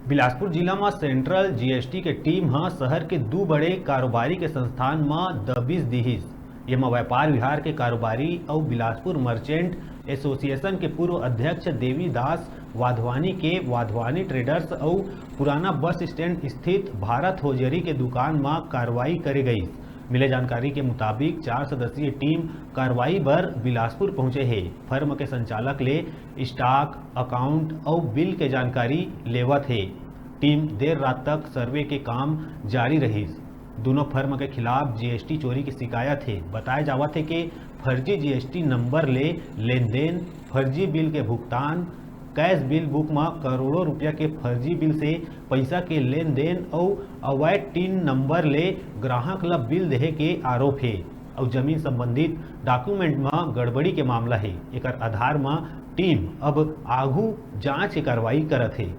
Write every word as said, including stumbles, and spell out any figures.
बिलासपुर जिला म central GST के टीम ह शहर के दू बड़े कारोबारी के संस्थान म दबिश दिहिस। येमा व्यापार विहार के कारोबारी अउ बिलासपुर मर्चेंट एसोसिएशन के पूर्व अध्यक्ष देवीदास वाधवानी के वाधवानी ट्रेडर्स अउ पुराना बस स्टैंड स्थित भारत होजरी के दुकान म कार्रवाई करे गईस। मिले जानकारी के मुताबिक, चार सदस्यीय टीम कार्रवाई बर बिलासपुर पहुंचे हे। फर्म के संचालक ले स्टॉक, अकाउंट अउ बिल के जानकारी लेवत हे। टीम देर रात तक सर्वे के काम जारी रहिस। दोनों फर्म के खिलाफ जीएसटी चोरी के शिकायत हे। बताए जावत हे कि फर्जी जीएसटी नंबर ले लेन देन, फर्जी बिल के भुगतान, कैश बिल बुक म करोड़ों रुपया के फर्जी बिल से पैसा के लेन देन अउ अवैध टिन नंबर ले ग्राहक ल बिल देहे के आरोप हे। अउ जमीन संबंधित डॉक्यूमेंट म गड़बड़ी के मामला हे। एकर आधार म टीम अब आघू जांच के कार्रवाई करत हे।